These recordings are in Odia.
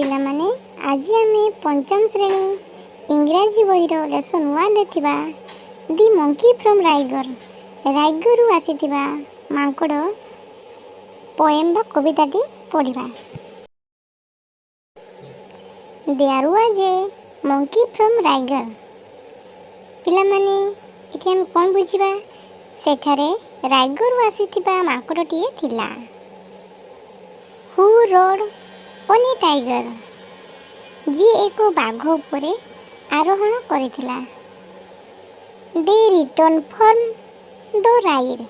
ପିଲାମାନେ, ଆଜି ଆମେ ପଞ୍ଚମ ଶ୍ରେଣୀ ଇଂରାଜୀ ବହିର ଲେସନ୍ 1ରେ ଥିବା ଦି ମଙ୍କି ଫ୍ରମ୍ ରାଇଗର, ରାଇଗରରୁ ଆସିଥିବା ମାଙ୍କଡ଼ ପଏମ୍ ବା କବିତାଟି ପଢ଼ିବା। There was a monkey from Raigarh. ପିଲାମାନେ, ଏଠି ଆମେ କ'ଣ ବୁଝିବା? ସେଠାରେ ରାଇଗରରୁ ଆସିଥିବା ମାଙ୍କଡ଼ଟିଏ ଥିଲା। Who rode on a tiger, ଯିଏ ଏକ ବାଘ ଉପରେ ଆରୋହଣ କରିଥିଲା। They returned from the ride,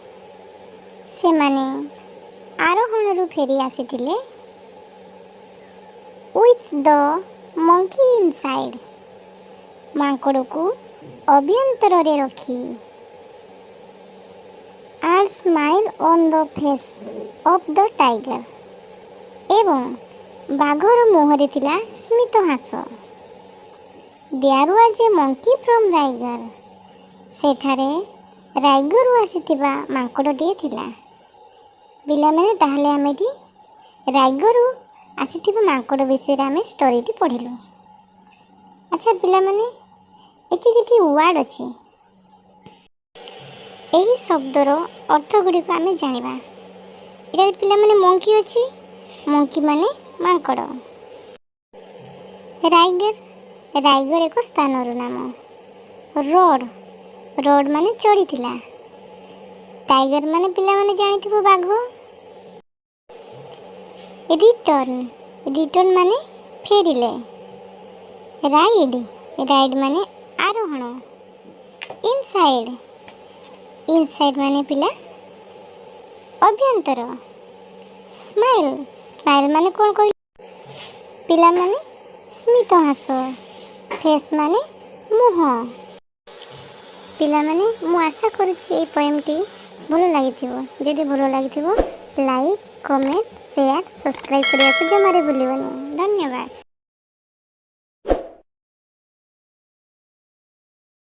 ସେମାନେ ଆରୋହଣରୁ ଫେରି ଆସିଥିଲେ, with the monkey inside, ମାଙ୍କଡ଼କୁ ଅଭ୍ୟନ୍ତରରେ ରଖି, and smile on the face of the tiger, ଏବଂ ବାଘର ମୁହଁରେ ଥିଲା ସ୍ମିତ ହାସ। There was a monkey from Raigarh. ସେଠାରେ ରାଇଗରରୁ ଆସିଥିବା ମାଙ୍କଡ଼ଟିଏ ଥିଲା। ପିଲାମାନେ, ତାହେଲେ ଆମେ ଏଠି ରାଇଗରରୁ ଆସିଥିବା ମାଙ୍କଡ଼ ବିଷୟରେ ଆମେ ଷ୍ଟୋରିଟି ପଢ଼ିଲୁ। ଆଚ୍ଛା ପିଲାମାନେ, ଏଠି କିଛି ୱାର୍ଡ଼ ଅଛି। ଏହି ଶବ୍ଦର ଅର୍ଥ ଗୁଡ଼ିକ ଆମେ ଜାଣିବା। ଏଠାରେ ପିଲାମାନେ, ମଙ୍କି ଅଛି। ମଙ୍କି ମାନେ ମାଙ୍କଡ଼। ରାଇଗର, ରାଇଗର ଏକ ସ୍ଥାନର ନାମ। ରୋଡ୍, ରୋଡ୍ ମାନେ ଚଢ଼ିଥିଲା। ଟାଇଗର ମାନେ ପିଲାମାନେ ଜାଣିଥିବ, ବାଘ। ରିଟର୍ନ, ରିଟର୍ନ ମାନେ ଫେରିଲେ। ରାଇଡ୍, ରାଇଡ୍ ମାନେ ଆରୋହଣ। ଇନସାଇଡ୍, ଇନସାଇଡ୍ ମାନେ ପିଲା, ଅଭ୍ୟନ୍ତର। ସ୍ମାଇଲ୍, ସ୍ମାଇଲ୍ ମାନେ କ'ଣ କହିଲେ ପିଲାମାନେ? ସ୍ମିତ ହାସ। ଫେସ୍ ମାନେ ମୁହଁ। ପିଲାମାନେ, ମୁଁ ଆଶା କରୁଛି ଏଇ ପଏମ୍ଟି ଭଲ ଲାଗିଥିବ। ଯଦି ଭଲ ଲାଗିଥିବ, ଲାଇକ୍, କମେଣ୍ଟ, ସେୟାର, ସବସ୍କ୍ରାଇବ୍ କରିବାକୁ ଜମାରେ ଭୁଲିବନି। ଧନ୍ୟବାଦ।